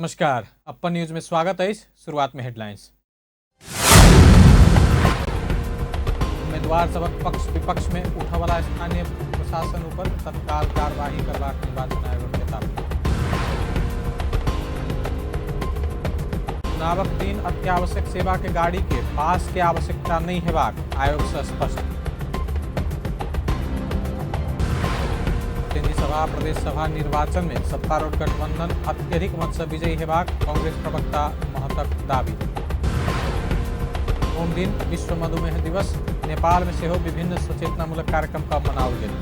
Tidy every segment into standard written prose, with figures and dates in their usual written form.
नमस्कार, अपन न्यूज में स्वागत है। शुरुआत में हेडलाइंस। उम्मीदवार सबक पक्ष विपक्ष में उठवला स्थानीय प्रशासन ऊपर तत्काल कार्यवाही करबाक निर्वाचन आयोगक चेतावनी। चुनावक दिन अत्यावश्यक सेवा के गाड़ी के पास के आवश्यकता नहीं हेबाक आयोग से स्पष्ट। प्रतिनिधि सभा प्रदेश सभा निर्वाचन में सत्तारूढ़ गठबंधन अत्यधिक मत से विजयी हेबाक कांग्रेस प्रवक्ता महतक दावी। सोम दिन विश्व मधुमेह दिवस, नेपाल में सेहो विभिन्न सचेतनामूलक कार्यक्रम का मनाओल गेल।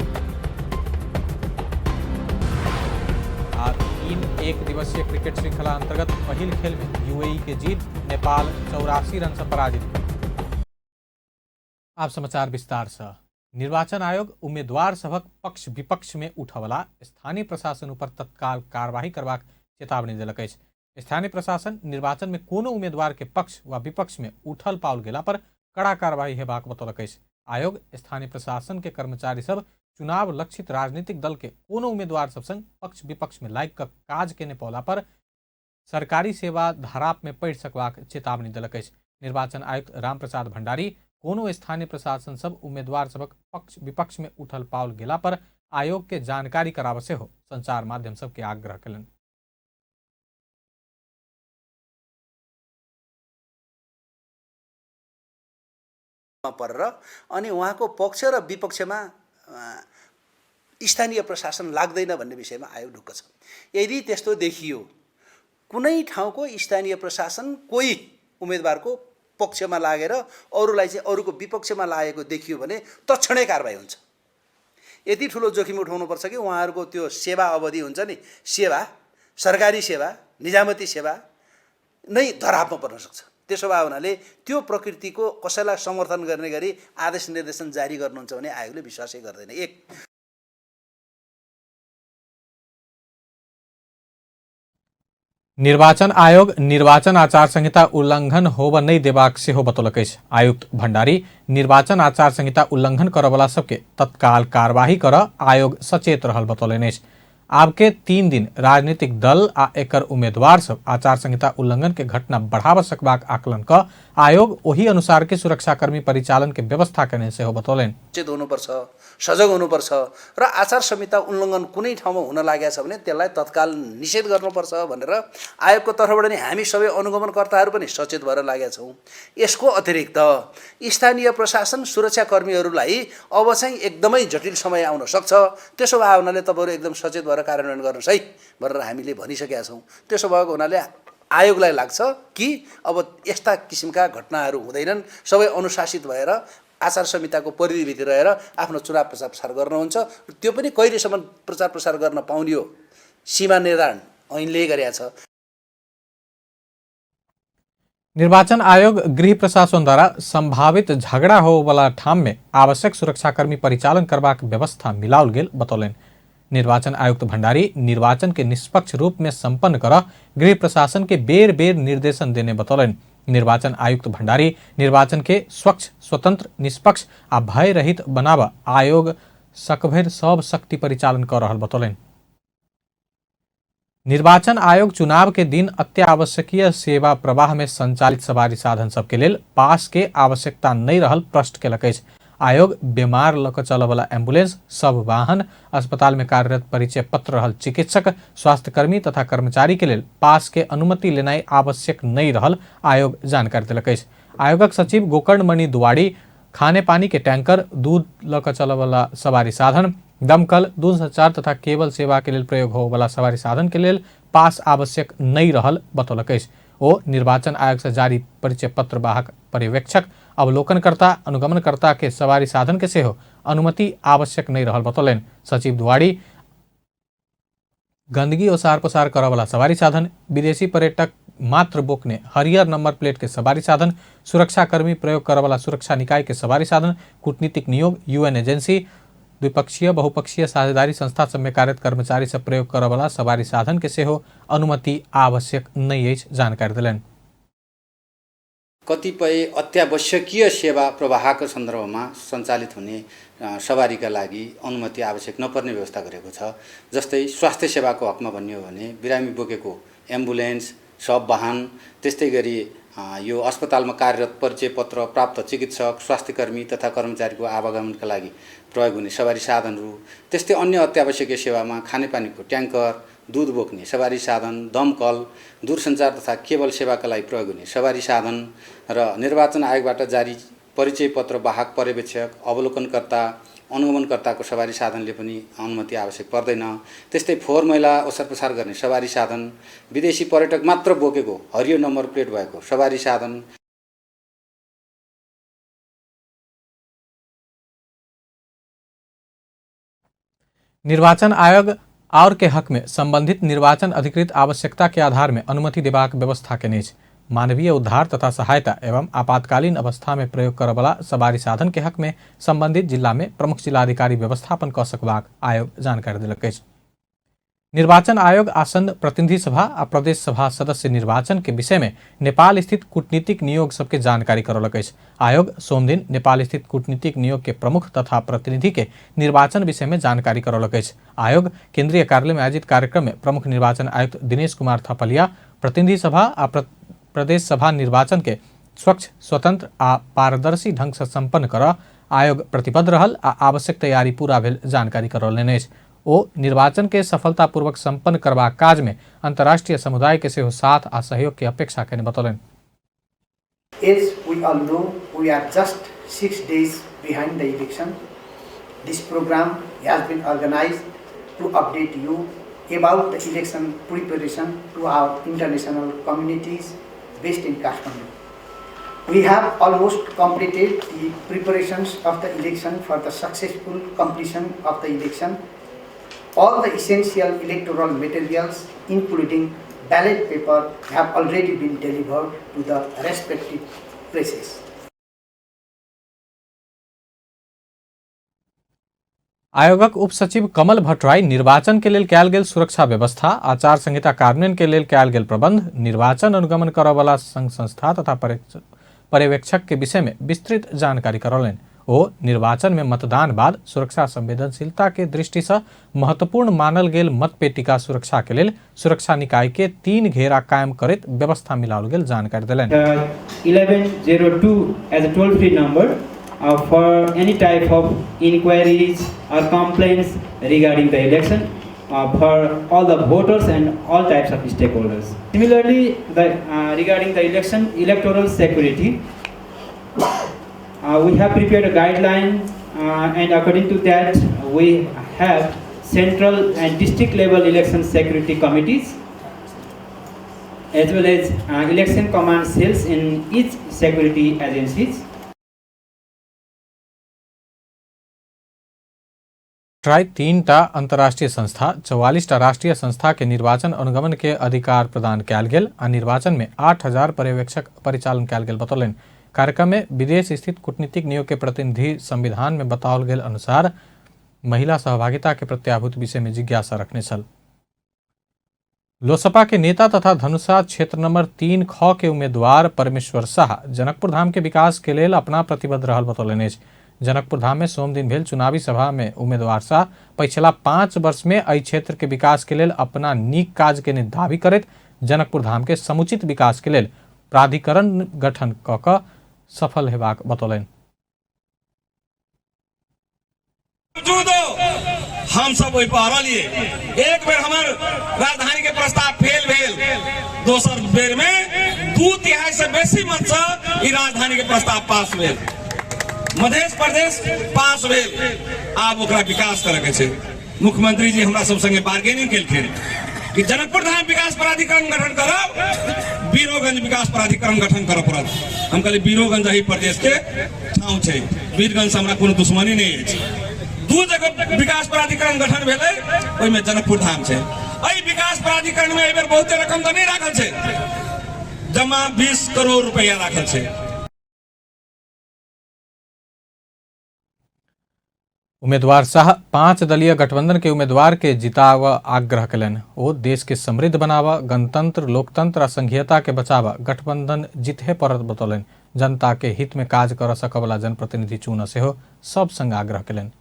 आ 3 एक दिवसीय क्रिकेट श्रृंखला अंतर्गत पहिल खेल में यूएई के जीत, नेपाल 84 रन से पराजित। आप समाचार विस्तार से। निर्वाचन आयोग उम्मीदवार सभक पक्ष विपक्ष में उठवला स्थानीय प्रशासन ऊपर तत्काल कार्यवाही करबाक चेतावनी देलक अछि। स्थानीय प्रशासन निर्वाचन में कोनो उम्मीदवार के पक्ष वा विपक्ष में उठल पाओल गेला पर कड़ा कार्यवाही हेबाक बतौलक अछि। आयोग स्थानीय प्रशासन के कर्मचारी सब चुनाव लक्षित राजनीतिक दल के कोनो उम्मीदवार सब संग पक्ष विपक्ष में लागि कऽ काज केने पौला पर सरकारी सेवा धराप में पड़ि सकबाक चेतावनी देलक अछि। निर्वाचन आयुक्त रामप्रसाद भंडारी कोनो स्थानीय प्रशासन सब उम्मीदवार सबक पक्ष विपक्ष में उठल पाओल गेला पर आयोग के जानकारी कराबऽ सेहो संचार माध्यम सबके आग्रह केलनि। परेर अनि उहाँको पक्ष र विपक्षमा स्थानीय प्रशासन लाग्दैन भन्ने विषयमा आयोग ढुक्क छ। यदि त्यस्तो देखियो कुनै ठाउँको स्थानीय प्रशासन कोही उम्मेदवारको पक्षमा लागेर अरूलाई चाहिँ अरूको विपक्षमा लागेको देखियो भने तत्क्षणै कारबाही हुन्छ। यति ठुलो जोखिम उठाउनुपर्छ कि उहाँहरूको त्यो सेवा अवधि हुन्छ नि, सेवा सरकारी सेवा निजामती सेवा नै धरापमा पर्न सक्छ। त्यसो भए हुनाले त्यो प्रकृतिको कसैलाई समर्थन गर्ने गरी आदेश निर्देशन जारी गर्नुहुन्छ भने आयोगले विश्वासै गर्दैन। एक निर्वाचन आयोग निर्वाचन आचार संहिता उल्लंघन होब नहीं देबाक सेहो बतौलक अछि। आयुक्त भंडारी निर्वाचन आचार संहिता उल्लंघन करऽवला सबके तत्काल कार्यवाही कर आयोग सचेत रहल बतौलनि अछि। आबके 3 दिन राजनीतिक दल आ एकर उम्मीदवार सब आचार संहिता उल्लंघन के घटना बढ़ावा सकबाक आकलन क आयोग ओही अनुसार के सुरक्षाकर्मी परिचालन के व्यवस्था केने सेहो बतौलनि। सचेत हुनुपर्छ, सजग हुनुपर्छ र आचार संहिता उल्लङ्घन कुनै ठाउँमा हुन लागेको छ भने त्यसलाई तत्काल निषेध गर्नुपर्छ भनेर आयोगको तर्फबाट नि हामी सबै अनुगमनकर्ताहरू पनि सचेत भएर लागेका छौँ। यसको अतिरिक्त स्थानीय प्रशासन सुरक्षाकर्मीहरूलाई अब चाहिँ एकदमै जटिल समय आउन सक्छ, त्यसो भए हुनाले तपाईँहरू एकदम सचेत भएर कार्यान्वयन गर्नुहोस् है भनेर हामीले भनिसकेका छौँ। त्यसो भएको हुनाले आयोगलाई लाग्छ कि अब यस्ता किसिमका घटनाहरू हुँदैनन्, सबै अनुशासित भएर आचार संहिताको परिधिभित्र रहेर आफ्नो चुनाव प्रचार प्रसार गर्नुहुन्छ। त्यो पनि कहिलेसम्म प्रचार प्रसार गर्न पाउने हो सीमा निर्धारण ऐनले गरेको छ। निर्वाचन आयोग गृह प्रशासन द्वारा संभावित झगड़ा होवला ठाम में आवश्यक सुरक्षाकर्मी परिचालन करबाक व्यवस्था मिलाओल गेल बतौलनि। निर्वाचन आयुक्त भंडारी निर्वाचन के निष्पक्ष रूप में संपन्न कर गृह प्रशासन के बेर बेर निर्देशन देने बतौलनि। निर्वाचन आयुक्त भंडारी निर्वाचन के स्वच्छ, स्वतंत्र, निष्पक्ष आ भय रहित बनाब आयोग सकभरि सब शक्ति परिचालन कर रहल बतौलनि। निर्वाचन आयोग चुनाव के दिन अत्यावश्यकीय सेवा प्रवाह में संचालित सवारी साधन सबके लेल पास के आवश्यकता नहीं रहल प्रश्न केलक अछि। आयोग बीमार लऽ कऽ चलऽवला एम्बुलेंस, सब वाहन, अस्पताल में कार्यरत परिचय पत्र रहल चिकित्सक, स्वास्थ्यकर्मी तथा कर्मचारी के लेल पास के अनुमति लेनाइ आवश्यक नहीं रहल आयोग जानकारी देलक अछि। आयोगक सचिव गोकर्णमणि दुवाड़ी खाने पानी के टैंकर, दूध लऽ कऽ चलऽवला सवारी साधन, दमकल, दूरसंचार तथा केबल सेवा के लेल प्रयोग होवला सवारी साधन के लेल पास आवश्यक नहीं रहल बतौलक अछि। ओ निर्वाचन आयोग से जारी परिचय पत्र वाहक पर्यवेक्षक, अवलोकनकर्ता, अनुगमनकर्ता के सवारी साधन के सेहो अनुमति आवश्यक नहीं रहल बतौलनि। सचिव दुवाड़ी गंदगी ओसार पसार करऽवला सवारी साधन, विदेशी पर्यटक मात्र बोकने हरियर नंबर प्लेट के सवारी साधन, सुरक्षाकर्मी प्रयोग करऽवला सुरक्षा निकाय के सवारी साधन, कूटनीतिक नियोग, यूएन एजेंसी, द्विपक्षीय बहुपक्षीय साझेदारी संस्था सब में कार्यरत कर्मचारी सब प्रयोग करऽवला सवारी साधन के सेहो अनुमति आवश्यक नहीं अछि जानकारी देलनि। कतिपय अत्यावश्यकीय सेवा प्रवाहको सन्दर्भमा सञ्चालित हुने सवारीका लागि अनुमति आवश्यक नपर्ने व्यवस्था गरेको छ। जस्तै स्वास्थ्य सेवाको हकमा भन्ने हो भने बिरामी बोकेको एम्बुलेन्स, सब वाहन, त्यस्तै गरी यो अस्पतालमा कार्यरत परिचय पत्र प्राप्त चिकित्सक, स्वास्थ्यकर्मी तथा कर्मचारीको आवागमनका लागि प्रयोग हुने सवारी साधनहरू, त्यस्तै अन्य अत्यावश्यकीय सेवामा खानेपानीको ट्याङ्कर, दुध बोक्ने सवारी साधन, दमकल, दूरसञ्चार तथा केबल सेवाका लागि प्रयोग हुने सवारी साधन र निर्वाचन आयोगबाट जारी परिचय पत्र वाहक पर्यवेक्षक, अवलोकनकर्ता, अनुगमनकर्ताको सवारी साधनले पनि अनुमति आवश्यक पर्दैन। त्यस्तै फोहोर मैला ओसार पसार गर्ने सवारी साधन, विदेशी पर्यटक मात्र बोकेको हरियो नम्बर प्लेट भएको सवारी साधन। निर्वाचन आयोग और के हक में संबंधित निर्वाचन अधिकृत आवश्यकता के आधार में अनुमति देबाक व्यवस्था केने अछि। मानवीय उद्धार तथा सहायता एवं आपातकालीन अवस्था में प्रयोग करबला सवारी साधन के हक में संबंधित जिला में प्रमुख जिलाधिकारी व्यवस्थापन क सकबाक आयोग जानकारी देलक अछि। निर्वाचन आयोग आसन्न प्रतिनिधि सभा आ प्रदेश सभा सदस्य निर्वाचन के विषय में नेपाल स्थित कूटनीतिक नियोग सबके जानकारी करौलक अछि। आयोग सोमदिन नेपाल स्थित कूटनीतिक नियोग के प्रमुख तथा प्रतिनिधि के निर्वाचन विषय में जानकारी करौलक अछि। आयोग केंद्रीय कार्यालय में आयोजित कार्यक्रम में प्रमुख निर्वाचन आयुक्त दिनेश कुमार थपलिया प्रतिनिधि सभा आ प्रदेश सभा निर्वाचन के स्वच्छ, स्वतंत्र आ पारदर्शी ढंग से संपन्न कर आयोग प्रतिबद्ध रहल आ आवश्यक तैयारी पूरा भेल जानकारी करौलनि अछि। ओ निर्वाचन के सफलतापूर्वक संपन्न करबाक काज में अंतर्राष्ट्रीय समुदाय के सेहो साथ आ सहयोग के अपेक्षा केने बतौलनि। As we all know, we are just 6 days behind the election. This program has been organized to update you about the election preparation to our international communities based in Kathmandu. We have almost completed the preparations of the election for the successful completion of the election. All the essential electoral materials, including ballot paper, have already been delivered to the respective places. आयोगक उप सचिव कमल भट्टराई निर्वाचन के लेल कयल गेल सुरक्षा व्यवस्था, आचार संहिता कार्यान्वयन के लेल कयल गेल प्रबंध, निर्वाचन अनुगमन करऽवला संघ संस्था तथा पर्यवेक्षक के विषय में विस्तृत जानकारी करौलनि। ओ निर्वाचन में मतदान बाद सुरक्षा संवेदनशीलता के दृष्टि से महत्वपूर्ण मानल गेल मतपेटिका सुरक्षा के लेल सुरक्षा निकाय के 3 घेरा कायम करैत व्यवस्था मिलाओल गेल जानकारी देलनि। 1102 as a toll free number for any type of inquiries or complaints regarding the election for all the voters and all types of stakeholders. Similarly, regarding the election electoral security, we have prepared a guideline and according to that we have central and district level election security committees as well as election command cells in each security agencies. Try 3टा अंतर्राष्ट्रीय संस्था, 44टा राष्ट्रीय संस्था के निर्वाचन अनुगमन के अधिकार प्रदान कयल गेल आ निर्वाचन में 8000 पर्यवेक्षक परिचालन कयल गेल बतौलनि। कार्यक्रम में विदेश स्थित कूटनीतिक नियोग के प्रतिनिधि संविधान में बताओल गेल अनुसार महिला सहभागिता के प्रत्याभूत विषय में जिज्ञासा रखने छल। लोसपा के नेता तथा धनुषा क्षेत्र नंबर 3 ख के उम्मीदवार परमेश्वर शाह जनकपुर धाम के विकास के लेल अपना प्रतिबद्ध रहल बतौलनि अछि। जनकपुर धाम में सोमदिन भेल चुनावी सभा में उम्मीदवार शाह पछिला 5 वर्ष में एहि क्षेत्र के विकास के लेल अपना नीक काज के दावी करैत जनकपुर धाम के समुचित विकास के लेल प्राधिकरण गठन क क सफल हेबाक बतौलनि। हम सब ओहि पर अड़लिए। एक बेर हमर राजधानी के प्रस्ताव फेल भेल, दोसर बेर में 2/3 से बेसी मत से ई राजधानी के प्रस्ताव पास भेल, मध्य प्रदेश पास भेल। आब ओकरा विकास करे के छै। मुख्यमंत्री जी हमरा सब संगे बार्गेनिंग केलखिन कि जनकपुर धाम विकास प्राधिकरण गठन करब, बीरोगंज विकास प्राधिकरण गठन करऽ पड़त। हम कहलियै बीरोगंज एहि प्रदेश के ठाउँ छै, बीरगंज से हमरा कोनो दुश्मनी नहीं अछि। 2 जगह विकास प्राधिकरण गठन भेलै, ओहिमे जनकपुर धाम छै। एहि विकास प्राधिकरण में एहि बेर बहुते रकम तऽ नहीं राखल छै, जमा 20 करोड़ रुपया राखल छै। उम्मीदवार शाह 5 दलीय गठबंधन के उम्मीदवार के जिताव आग्रह कयलनि। ओ देश के समृद्ध बनावा, गणतंत्र, लोकतंत्र आ संघीयता के बचावा गठबंधन जीतहे पड़त बतौलनि। जनता के हित में काज कर सकवला जनप्रतिनिधि चुन सेहो सब संग आग्रह कयलनि।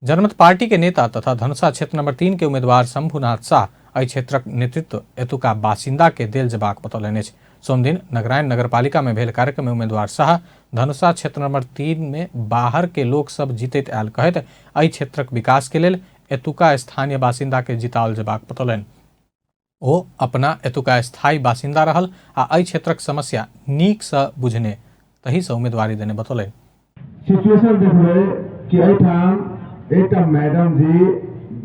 जनमत पार्टी के नेता तथा धनुषा क्षेत्र नंबर 3 के उम्मीदवार शंभुनाथ शाह एहि क्षेत्रक नेतृत्व एतुका बासिन्दा के देल जेबाक बतौलनि अछि। सोमदिन नगरायण नगरपालिका में भेल कार्यक्रम में उम्मीदवार शाह धनुषा क्षेत्र नंबर 3 में बाहर के लोक सब जीतैत आयल कहैत एहि क्षेत्रक विकास के लेल एतुका स्थानीय बासिन्दा के जिताओल जेबाक बतौलनि। ओ अपना एतुका स्थायी बासिन्दा रहल आ एहि क्षेत्रक समस्या नीक सँ बुझने तही सँ उम्मीदवारी देने बतौलनि। सिचुएशन देखबै कि एहिठाम एकटा मैडम जी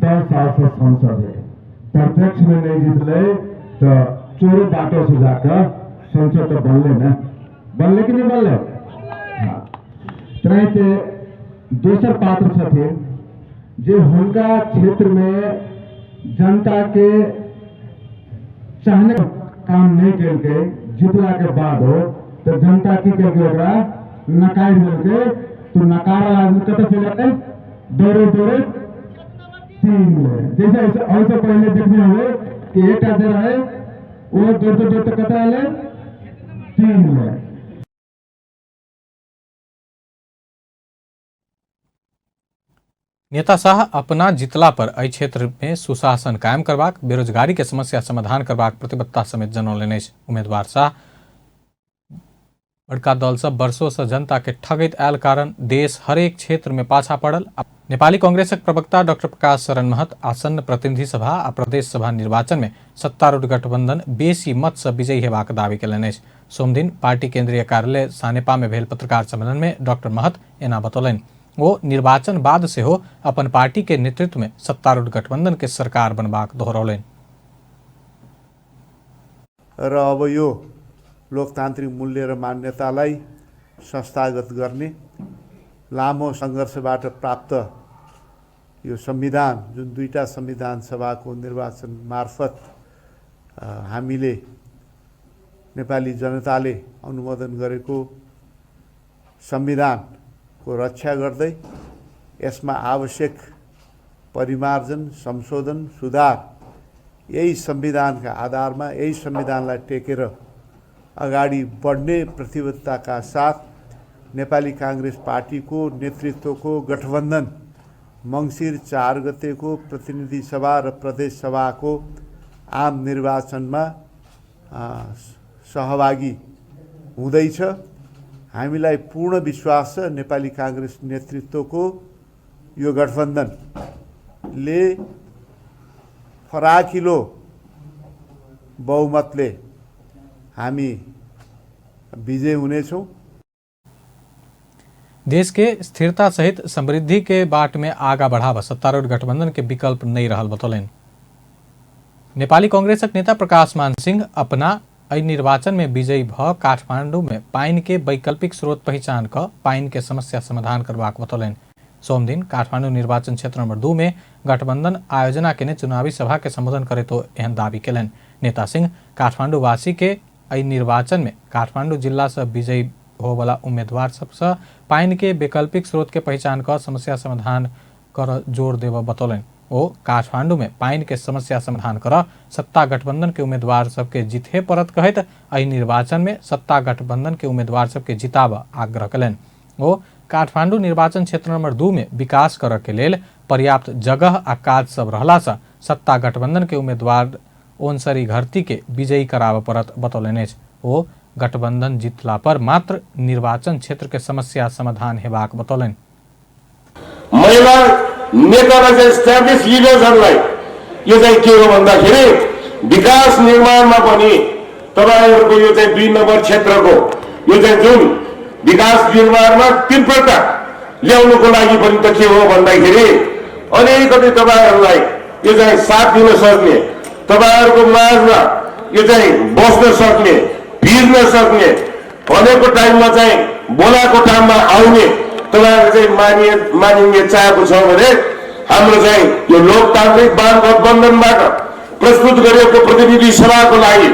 10 साल से सांसद है, प्रत्यक्ष में नहीं जीतले तो चोरो बाटो से जाकर सांसद तो बनले ना, बनले कि नहीं बनले? हाँ। तेनाहिते दोसर पात्र छथिन जे हुनका क्षेत्र में जनता के चाहने काम नहीं केलकै, जीतला के बाद हो तो जनता की केलकै ओकरा नकारि देलकै, तो नकारल आदमी कतऽ चलि गेलै? दौड़े दौड़े 3 में। जैसे ऐसे पहले देखने हुए कि एकटा जे रहे वो दौड़ते दौड़ते कतऽ एलै? 3 में। नेता शाह अपना जितला पर एहि क्षेत्र में सुशासन कायम करबाक, बेरोजगारी के समस्या समाधान करबाक प्रतिबद्धता समेत जनौलनि अछि। उम्मीदवार शाह बड़का दल सब वर्षों से जनता के ठगैत आयल कारण देश हरेक क्षेत्र में पाछा पड़ल। नेपाली कांग्रेसक प्रवक्ता डॉक्टर प्रकाश शरण महत आसन्न प्रतिनिधि सभा आ प्रदेश सभा निर्वाचन में सत्तारूढ़ गठबंधन बेसी मत से विजयी हेबाक दावी केलनि अछि। सोमदिन पार्टी केंद्रीय कार्यालय सानेपा में भेल पत्रकार सम्मेलन में डॉक्टर महत एना बतौलनि। ओ निर्वाचन बाद सेहो अपन पार्टी के नेतृत्व में सत्तारूढ़ गठबंधन के सरकार बनबाक दोहरौलनि। र अब यो लोकतान्त्रिक मूल्य र मान्यतालाई संस्थागत गर्ने लामो सङ्घर्षबाट प्राप्त यो संविधान, जुन दुईटा संविधान सभाको निर्वाचन मार्फत हामीले नेपाली जनताले अनुमोदन गरेको संविधानको रक्षा गर्दै यसमा आवश्यक परिमार्जन, संशोधन, सुधार यही संविधानका आधारमा यही संविधानलाई टेकेर अगाडि बढ्ने प्रतिबद्धताका साथ नेपाली काङ्ग्रेस पार्टीको नेतृत्वको गठबन्धन मङ्सिर 4 गतेको प्रतिनिधि सभा र प्रदेश सभाको आम निर्वाचनमा सहभागी हुँदैछ। हामीलाई पूर्ण विश्वास छ नेपाली काङ्ग्रेस नेतृत्वको यो गठबन्धनले फराकिलो बहुमतले हामी विजय हुनेछौँ। देश के स्थिरता सहित समृद्धि के बाट में आगा बढ़ावा सत्तारूढ़ गठबंधन के विकल्प नहीं रहल बतौलनि। नेपाली कांग्रेसक नेता प्रकाश मान सिंह अपना एहि निर्वाचन में विजयी भ काठमांडू में पानि के वैकल्पिक स्रोत पहिचान क पानि के समस्या समाधान करबाक बतौलनि। सोमदिन काठमांडू निर्वाचन क्षेत्र नंबर 2 में गठबंधन आयोजना केने चुनावी सभा के संबोधन करैत ओ एहन दावी केलनि। नेता सिंह काठमांडूवासी के एहि निर्वाचन में काठमांडू जिला से विजयी होवला उम्मीदवार सबसँ पानि के वैकल्पिक स्रोत के पहिचान क समस्या समाधान कर जोर देबऽ बतौलनि। ओ काठमांडू में पानि के समस्या समाधान कर सत्ता गठबंधन के उम्मीदवार सबके जीते पड़त कहैत एहि निर्वाचन में सत्ता गठबंधन के उम्मीदवार सबके जिताबऽ आग्रह कयलनि। ओ काठमांडू निर्वाचन क्षेत्र नंबर 2 में विकास करऽ के लेल पर्याप्त जगह आ काज सब रहला से सत्ता गठबंधन के उम्मीदवार ओनसरी घरती के विजयी कराबऽ पड़त बतौलनि अछि। ओ गठबंधन जीतला पर मात्र निर्वाचन क्षेत्र के समस्या समाधान हेबाक बतौलनि। महिला नेतालाई चाहिँ एस्टाब्लिश लिडर्सहरूलाई यो चाहिँ के हो भन्दाखेरि विकास निर्माणमा पनि तपाईहरुको यो चाहिँ 2 नम्बर क्षेत्रको यो चाहिँ जुन विकास निर्माणमा तीव्रता ल्याउनुको लागि पनि त के हो भन्दाखेरि अलिकति तपाईहरुलाई यो चाहिँ साथ दिन सक्ने, तपाईहरुको माझमा यो चाहिँ बस्न सक्ने, भिर्न सक्ने, भनेको टाइममा चाहिँ बोलाएको टाइममा आउने तपाईहरु चाहिँ मानिने चाहेको छ भने हाम्रो चाहिँ यो लोकतान्त्रिक वाम गठबन्धनबाट प्रस्तुत गरिएको प्रतिनिधि सभाको लागि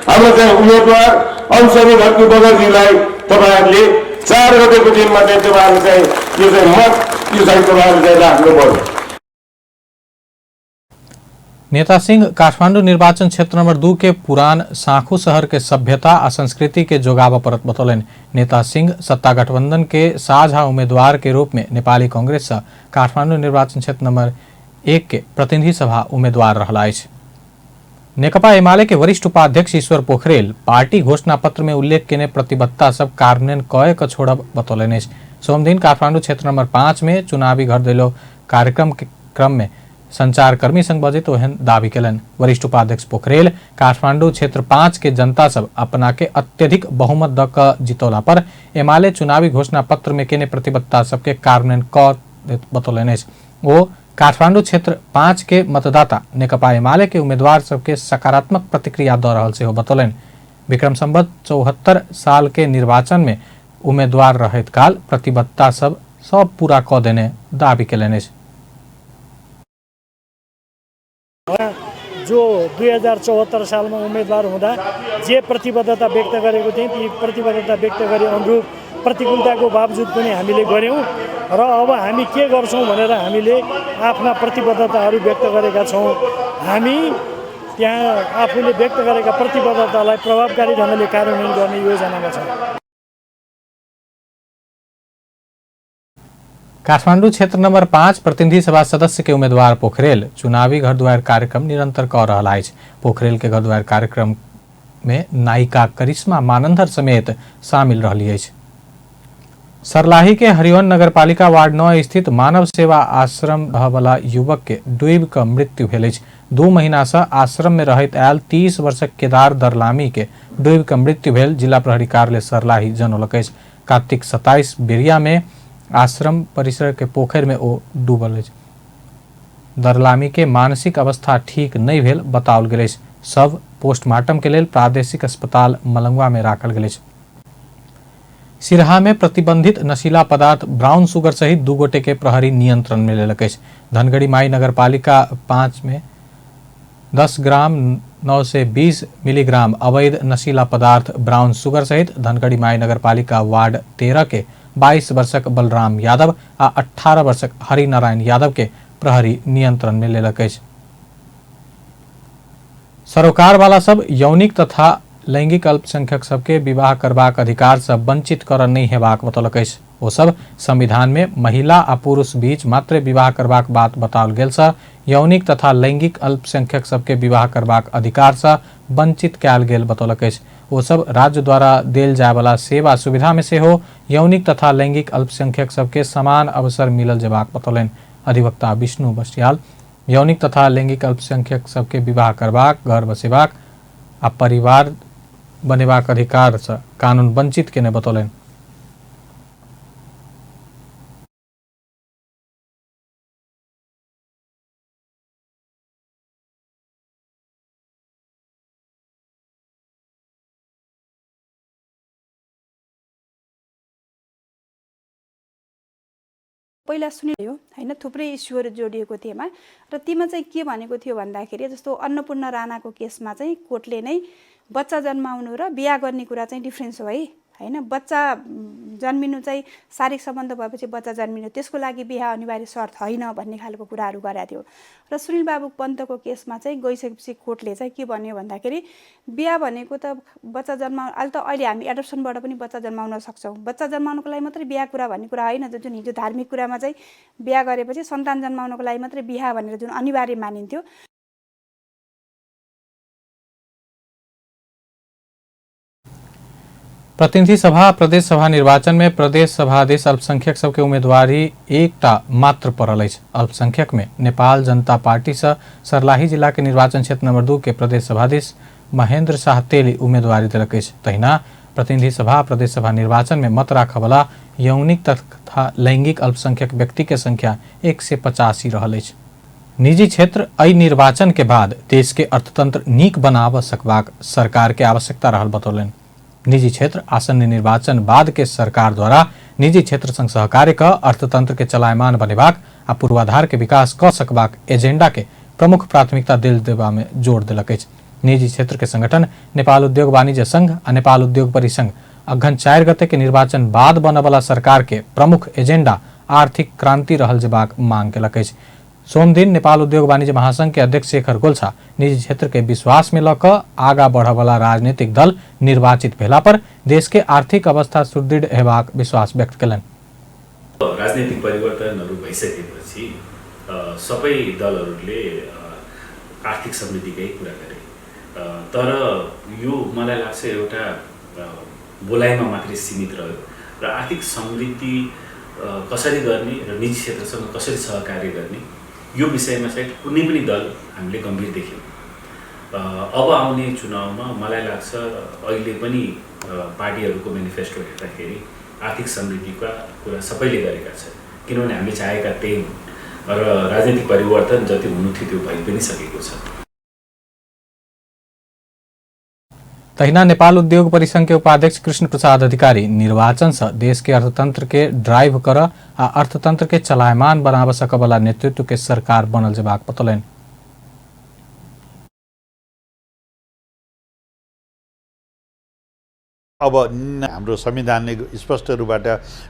हाम्रो चाहिँ उम्मेद्वार अंशनी घरती बगरजीलाई तपाईहरुले 4 गतेको दिनमा चाहिँ तपाईहरु चाहिँ यो चाहिँ मत यो चाहिँ तपाईहरु चाहिँ राख्नु पर्यो। नेता सिंह काठमांडू निर्वाचन क्षेत्र नंबर 2 के पुरान साखू शहर के सभ्यता आ संस्कृति के जोगाव परत बतौलनि। नेता सिंह सत्ता गठबंधन के साझा उम्मीदवार के रूप में नेपाली कांग्रेस से काठमांडू निर्वाचन क्षेत्र नंबर 1 के प्रतिनिधि सभा उम्मीदवार रहला अछि। नेकपा एमाले के वरिष्ठ उपाध्यक्ष ईश्वर पोखरेल पार्टी घोषणा पत्र में उल्लेख केने प्रतिबद्धता सब कार्यान्वयन कए क छोड़ब बतौलनि अछि। सोमदिन काठमांडू क्षेत्र नंबर 5 में चुनावी घर दैलो कार्यक्रम के क्रम में संचारकर्मी संग बजैत ओहन दावी केलनि। वरिष्ठ उपाध्यक्ष पोखरेल काठमांडू क्षेत्र 5 के जनता सब अपना के अत्यधिक बहुमत द क जितौला पर एमाले चुनावी घोषणा पत्र में केने प्रतिबद्धता सबके कार्यान्वयन क बतौलनि अछि। ओ काठमांडू क्षेत्र 5 के मतदाता नेकपा एमाले के उम्मीदवार सबके सकारात्मक प्रतिक्रिया द रहल सेहो बतौलनि। विक्रम संवत 74 साल के निर्वाचन में उम्मीदवार रहैत काल प्रतिबद्धता सब पूरा क देने दावी केलनि अछि। जो 2074 सालमा उम्मेदवार हुँदा जे प्रतिबद्धता व्यक्त गरेको थिएँ ती प्रतिबद्धता व्यक्त गरे अनुरूप प्रतिकूलताको बावजुद पनि हामीले गऱ्यौँ र अब हामी के गर्छौँ भनेर हामीले आफ्ना प्रतिबद्धताहरू व्यक्त गरेका छौँ। हामी त्यहाँ आफूले व्यक्त गरेका प्रतिबद्धतालाई प्रभावकारी ढङ्गले कार्यान्वयन गर्ने योजनामा छौँ। काठमांडू क्षेत्र नंबर 5 प्रतिनिधि सभा सदस्य के उम्मीदवार पोखरेल चुनावी घरद्वार कार्यक्रम निरंतर क रहल अछि। पोखरेल के घरद्वार कार्यक्रम में नायिका करिश्मा मानंधर समेत शामिल रहली अछि। सरलाही के हरिवन नगरपालिका वार्ड 9 स्थित मानव सेवा आश्रम रहवला युवक के डूबि क मृत्यु भेल अछि। 2 महीना से आश्रम में रहैत आयल 30 वर्षक केदार दरलामी के डूबि क मृत्यु भेल जिला प्रहरी कार्यालय सरलाही जनौलक अछि। कार्तिक 27 बेरिया में आश्रम परिसर के पोखर में ओ डूबल अछि। दरलामी के मानसिक अवस्था ठीक नहीं भेल बताओल गेल अछि। शव पोस्टमार्टम के लेल प्रादेशिक अस्पताल मलंगवा में राखल गेल अछि। सिरहा में प्रतिबंधित नशीला पदार्थ ब्राउन शुगर सहित 2 गोटे के प्रहरी नियंत्रण में लेलक अछि। धनगढ़ी माई नगरपालिका 5 में 10 ग्राम 920 मिलीग्राम अवैध नशीला पदार्थ ब्राउन शुगर सहित धनगढ़ी माई नगरपालिका वार्ड 13 के 22 वर्षक बलराम यादव आ 18 वर्षक हरिनारायण यादव के प्रहरी नियंत्रण में लेलक अछि। सरोकार वाला सब यौनिक तथा लैंगिक अल्पसंख्यक सबके विवाह करबाक अधिकार से वंचित कर नहीं हेबाक बतौलक अछि। ओ सब संविधान में महिला आ पुरुष बीच मात्र विवाह करबाक बात बताओल गेल से यौनिक तथा लैंगिक अल्पसंख्यक सबके विवाह करबाक अधिकार से वंचित कयल गेल बतौलक अछि। ओ सब राज्य द्वारा देल जायवला सेवा सुविधा में सेहो यौनिक तथा लैंगिक अल्पसंख्यक सबके समान अवसर मिलल जेबाक बतौलनि। अधिवक्ता विष्णु बसियाल यौनिक तथा लैंगिक अल्पसंख्यक सबके विवाह करबाक, घर बसेबाक आ परिवार बनेबाक अधिकार से कानून वंचित केने बतौलनि। पहिला सुनियो हैन, थुप्रै इस्युहरू जोडिएको थिएमा र तीमा चाहिँ के भनेको थियो भन्दाखेरि जस्तो अन्नपूर्ण राणाको केसमा चाहिँ कोर्टले नै बच्चा जन्माउनु र बिहा गर्ने कुरा चाहिँ डिफ्रेन्स हो है हैन। बच्चा जन्मिनु चाहिँ शारीरिक सम्बन्ध भएपछि बच्चा जन्मिनु, त्यसको लागि बिहा अनिवार्य शर्त होइन भन्ने खालको कुराहरू गरेको थियो। र सुनिल बाबु पन्तको केसमा चाहिँ गइसकेपछि कोर्टले चाहिँ के भन्यो भन्दाखेरि बिहा भनेको त बच्चा जन्माउनु, अहिले त अहिले हामी एडप्सनबाट पनि बच्चा जन्माउन सक्छौँ, बच्चा जन्माउनुको लागि मात्रै बिहा कुरा भन्ने कुरा होइन। जुन हिजो धार्मिक कुरामा चाहिँ बिहा गरेपछि सन्तान जन्माउनुको लागि मात्रै बिहा भनेर जुन अनिवार्य मानिन्थ्यो। प्रतिनिधि सभा प्रदेश सभा निर्वाचन में प्रदेश सभाधीश अल्पसंख्यक सबके उम्मीदवारी एकटा मात्र पड़ल अछि। अल्पसंख्यक में नेपाल जनता पार्टी से सरलाही जिला के निर्वाचन क्षेत्र नंबर 2 के प्रदेश सभाधीश महेंद्र शाह तेली उम्मीदवारी देलक अछि। तहिना प्रतिनिधि सभा प्रदेश सभा निर्वाचन में मत राखयवला यौनिक तथा लैंगिक अल्पसंख्यक व्यक्ति के संख्या 185 रहल अछि। निजी क्षेत्र एहि निर्वाचन के बाद देश के अर्थतंत्र नीक बनाब सकबाक सरकार के आवश्यकता रहल बतौलनि। निजी क्षेत्र आसन्न निर्वाचन बाद के सरकार द्वारा निजी क्षेत्र संग सहकार्य क अर्थतंत्र के चलायमान बनेबाक आ पूर्वाधार के विकास क सकबाक एजेंडा के प्रमुख प्राथमिकता देल देबा में जोर देलक अछि। निजी क्षेत्र के संगठन नेपाल उद्योग वाणिज्य संघ आ नेपाल उद्योग परिसंघ अघन 4 गते के निर्वाचन बाद बनबला सरकार के प्रमुख एजेंडा आर्थिक क्रांति रहल जेबाक मांग केलक अछि। सोमदिन नेपाल उद्योग वाणिज्य महासंघ के अध्यक्ष शेखर गोल्छा निजी क्षेत्र के विश्वास में लऽ कऽ आगा बढ़यवला राजनीतिक दल निर्वाचित भेला पर देश के आर्थिक अवस्था सुदृढ़ हेबाक विश्वास व्यक्त केलनि। राजनीतिक परिवर्तनहरू भइसकेपछि सबै दलहरूले आर्थिक समृद्धिकै कुरा गरे। तर यो मलाई लाग्छ एउटा बोलाइमा मात्रै सीमित रह्यो र आर्थिक समृद्धि कसरी गर्ने र निजी क्षेत्रसँग कसरी सहकार्य गर्ने यो विषयमा चाहिँ कुनै पनि दल हामीले गम्भीर देख्यौँ। अब आउने चुनावमा मलाई लाग्छ अहिले पनि पार्टीहरूको मेनिफेस्टो हेर्दाखेरि आर्थिक समृद्धिका कुरा सबैले गरेका छन्, किनभने हामीले चाहेका त्यही हुन् र राजनीतिक परिवर्तन जति हुनु थियो त्यो भइ पनि सकेको छ। तहिना नेपाल उद्योग परिसंघ के उपाध्यक्ष कृष्ण प्रसाद अधिकारी निर्वाचन से देश के अर्थतंत्र के ड्राइव कर आ अर्थतंत्र के चलायमान बनाव सकबला नेतृत्व के सरकार बनल जेबाक बतौलनि। अब हाम्रो संविधानले स्पष्ट रूपबाट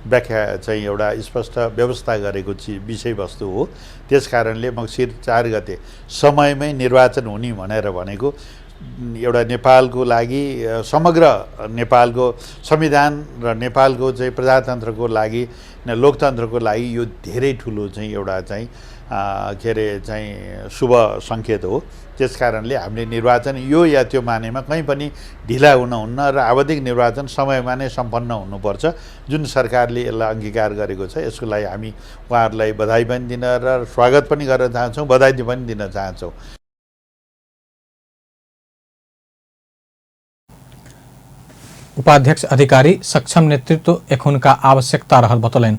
व्याख्या चाहिँ एउटा स्पष्ट व्यवस्था गरेको विषयवस्तु हो। त्यस कारणले मङ्सिर 4 गते समयमै निर्वाचन हुने भनेर भनेको एउटा नेपालको लागि, समग्र नेपालको संविधान र नेपालको चाहिँ प्रजातन्त्रको लागि, लोकतन्त्रको लागि यो धेरै ठुलो चाहिँ एउटा चाहिँ के अरे चाहिँ शुभ सङ्केत हो। त्यस कारणले हामीले निर्वाचन यो या त्यो मानेमा कहीँ पनि ढिला हुन हुन्न र आवधिक निर्वाचन समयमा नै सम्पन्न हुनुपर्छ। जुन सरकारले यसलाई अङ्गीकार गरेको छ यसको लागि हामी उहाँहरूलाई बधाई पनि दिन र स्वागत पनि गर्न चाहन्छौँ, बधाई पनि दिन चाहन्छौँ। उपाध्यक्ष अधिकारी सक्षम नेतृत्व एखुनका आवश्यकता रहल बतौलनि।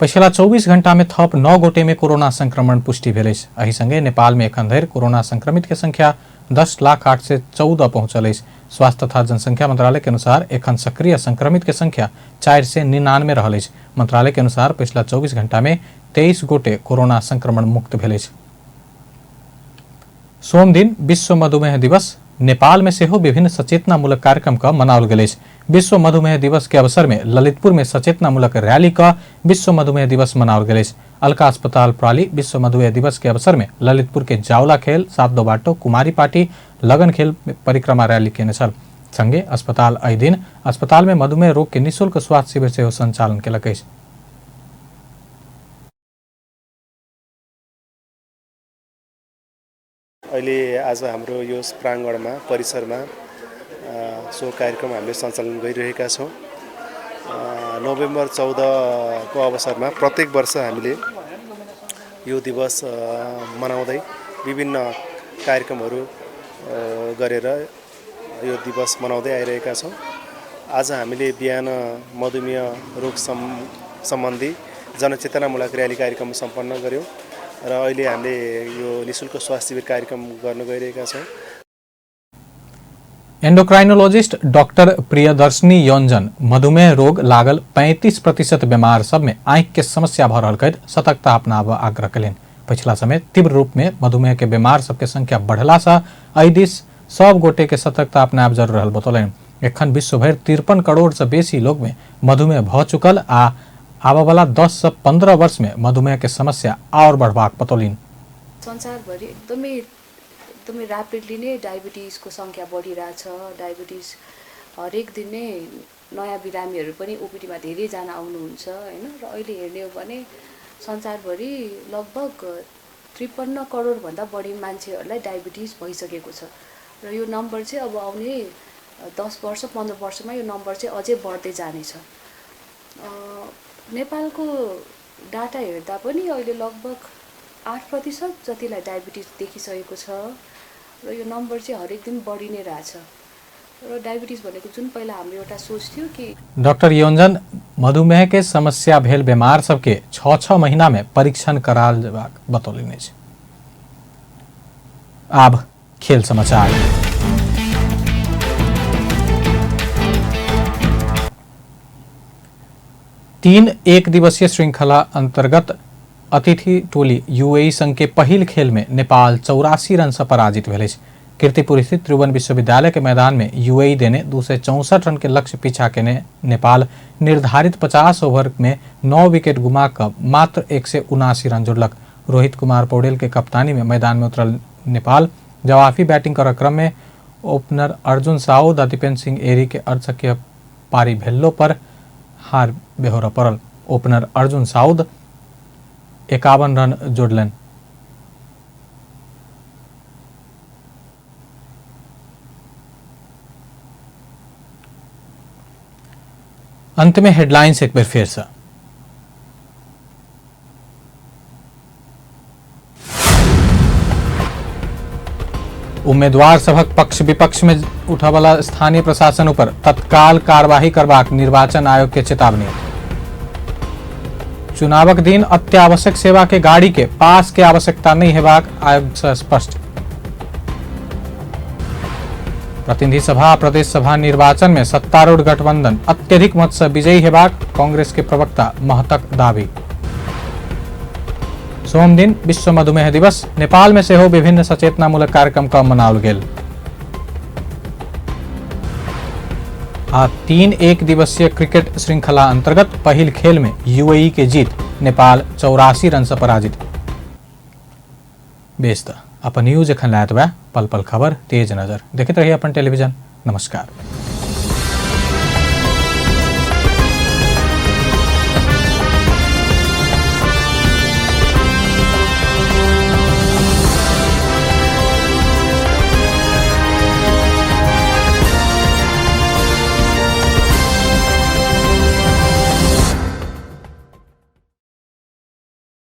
पछिला 24 घंटा में थप 9 गोटे में कोरोना संक्रमण पुष्टि भेल अछि। एहि संगे नेपाल में एखन धरि कोरोना संक्रमित के संख्या 10,08,14 पहुंचल अछि। स्वास्थ्य तथा जनसंख्या मंत्रालय के अनुसार एखन सक्रिय संक्रमित के संख्या 499 रहल अछि। मंत्रालय के अनुसार पछिला 24 घंटा में 23 गोटे कोरोना संक्रमण मुक्त भेल अछि। सोम दिन विश्व मधुमेह दिवस नेपाल में सेहो विभिन्न सचेतनामूलक कार्यक्रम का मनाओल गेल अछि। विश्व मधुमेह दिवस के अवसर में ललितपुर में सचेतनामूलक रैली का विश्व मधुमेह दिवस मनाओल गेल अछि। अलका अस्पताल प्राली विश्व मधुमेह दिवस के अवसर में ललितपुर के जावला खेल, सातदो बाटो, कुमारी पाटी, लगन खेल परिक्रमा रैली केने छल। संगे अस्पताल एहि दिन अस्पताल में मधुमेह रोग के निःशुल्क स्वास्थ्य शिविर सेहो संचालन केलक अछि। अहिले आज हाम्रो यो प्राङ्गणमा परिसरमा सो कार्यक्रम हामीले सञ्चालन गरिरहेका छौँ। नोभेम्बर 14 को अवसरमा प्रत्येक वर्ष हामीले यो दिवस मनाउँदै विभिन्न कार्यक्रमहरू गरेर यो दिवस मनाउँदै आइरहेका छौँ। आज हामीले बिहान मधुमेह रोग सम्बन्धी जनचेतनामूलक र्याली कार्यक्रम सम्पन्न गऱ्यौँ र अहिले हामीले यो निःशुल्क स्वास्थ्य शिविर कार्यक्रम गर्न गइरहेका छौँ। एंडोक्राइनोलोजिस्ट डॉक्टर प्रियदर्शनी योंजन मधुमेह रोग लागल 35% बीमार सब में आँखि के समस्या भ रहल कहैत सतर्कता अपनाबऽ आग्रह कयलनि। पछिला समय तीव्र रूप में मधुमेह के बीमार सबके संख्या बढ़ला से एहि दिस सब गोटे के सतर्कता अपनायब जरूर रहल बतौलनि। एखन विश्वभरि 53 करोड़ से बेसी लोग में मधुमेह भ चुकल आ आबऽवला 10 से 15 वर्ष में मधुमेह के समस्या और बढ़बाक बतौलनि। संसारभरि एकदमै एकदमै ऱ्यापिडली नै डायबिटिजको सङ्ख्या बढिरहेछ। डायबिटिज हरेक दिन नै नयाँ बिरामीहरू पनि ओपिडीमा धेरैजना आउनुहुन्छ हैन। र अहिले हेर्ने हो भने संसारभरि लगभग 53 करोडभन्दा बढी मान्छेहरूलाई डायबिटिज भइसकेको छ र यो नम्बर चाहिँ अब आउने 10 वर्ष 15 वर्षमा यो नम्बर चाहिँ अझै बढ्दै जानेछ। नेपालको डाटा हेर्दा पनि अहिले लगभग 8% जतिलाई डायबिटिज देखिसकेको छ र यो नम्बर चाहिँ हरेक दिन बढी नै रहेछ। र डायबिटिज भनेको जुन पहिला हाम्रो एउटा सोच थियो कि डॉक्टर योंजन मधुमेह के समस्या भेल बीमार सबके 6-6 महीना में परीक्षण कराल जेबाक बतौलनि अछि। आब खेल समाचार। तीन एक दिवसीय श्रृंखला अंतर्गत अतिथि टोली यूएई संघ के पहिल खेल में नेपाल 84 रन से पराजित भेल अछि। कीर्तिपुर स्थित त्रिभुवन विश्वविद्यालय के मैदान में यूएई देने 264 रन के लक्ष्य पीछा केने नेपाल निर्धारित 50 ओवर में 9 विकेट गुमाकर मात्र 179 रन जोड़लक। रोहित कुमार पौडेल के कप्तानी में मैदान में उतरल नेपाल जवाफी बैटिंग कर क्रम में ओपनर अर्जुन साउद आ दीपेंद्र सिंह एरी के अर्धशतकीय पारी भेल्लो पर हार बेहोरा पड़ल। ओपनर अर्जुन साउद 51 रन जोड़लनि। अंत में हेडलाइंस एक बेर फेर से। उम्मीदवार सभक पक्ष विपक्ष में उठबला स्थानीय प्रशासन ऊपर तत्काल कार्यवाही करबाक निर्वाचन आयोग के चेतावनी। चुनावक दिन अत्यावश्यक सेवा के गाड़ी के पास के आवश्यकता नहीं हेबाक आयोग से स्पष्ट। प्रतिनिधि सभा प्रदेश सभा निर्वाचन में सत्तारूढ़ गठबंधन अत्यधिक मत से विजयी हेबाक कांग्रेस के प्रवक्ता महतक दावी। सोम दिन विश्व मधुमेह दिवस, नेपाल में सेहो विभिन्न सचेतनामूलक कार्यक्रम क मनाओल गेल। आ 3 एक दिवसीय क्रिकेट श्रृंखला अंतर्गत पहिल खेल में यूएई के जीत, नेपाल 84 रन से पराजित। बेस त अपन न्यूज एखन लायत बा, पल पल खबर तेज नजर देखते रहिए अपन टेलीविजन। नमस्कार।